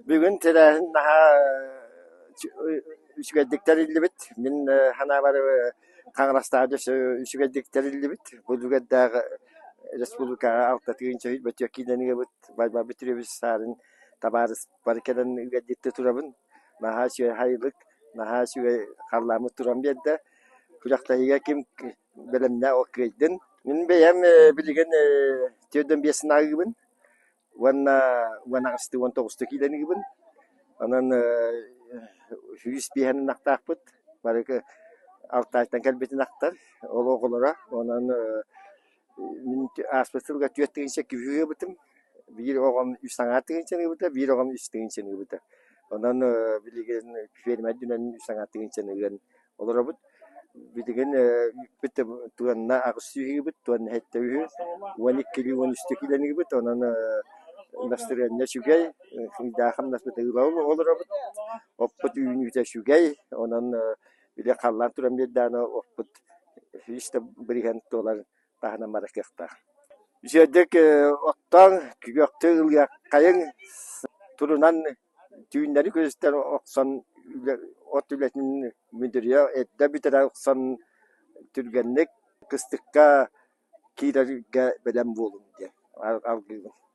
Бүгүн тэрээһин наһаа үчүгэйдик тэриллибит. Мин санаабар Хаҥаластааҕы өссө үчүгэйдик тэриллибит. Бу үлүгэрдээх республикаҕа алтатыгын бөтүөк киинэн ыабыт Байбал Петрович Саарын табаарыспар кэлэн ыалдьыттыы турабын. Наһаа үчүгэй сайылык, наһаа үчүгэй халлааммыт туран биэрдэ. Күрэхтэһиигэ ким бэлэмнээх ол кыайдын. Мин бэйэм билигин 45 ааҕыыбын уонна 18 19 киилэни ыыбын. Онон 105 ынахтаахпыт. Бары Алтайтан кэлбит ынахтар, ол оҕолоро. Онон мин ааспыт сылга 4 тыһыынча күһү ыабытым. Биир оҕом үс аҥаар тыһыынчаны ыабыта, биир оҕом үс тыһыынчаны ыабыта. Онон билигин ферма үрдүнэн үс аҥаар тыһыынчаны ыан олоробут. Билигин үүппүт туонна 800 ыыбыт, туонна сэттэ үһү, 12 13 киилэни ыыбыт. Онон настырыанньа үчүгэй, ыйдаах хамнаспыт ыыла олоробут. Оппут үүнүүтэ үчүгэй, онон били халлаан туран биэрдэҕинэ оппут үс да бырыһыан туолар таһынан барар кыахтаах. Үчүгэйдик оттоон, күөхтүү ылыаххайыҥ, турунан түүннэри күнүстэр охсон от үлэтин мүдүрүйэ эрдэ бүтэрэ охсон түргэнник кыстыкка киирэргэ бэлэм буолуҥ диэн алгыыбын.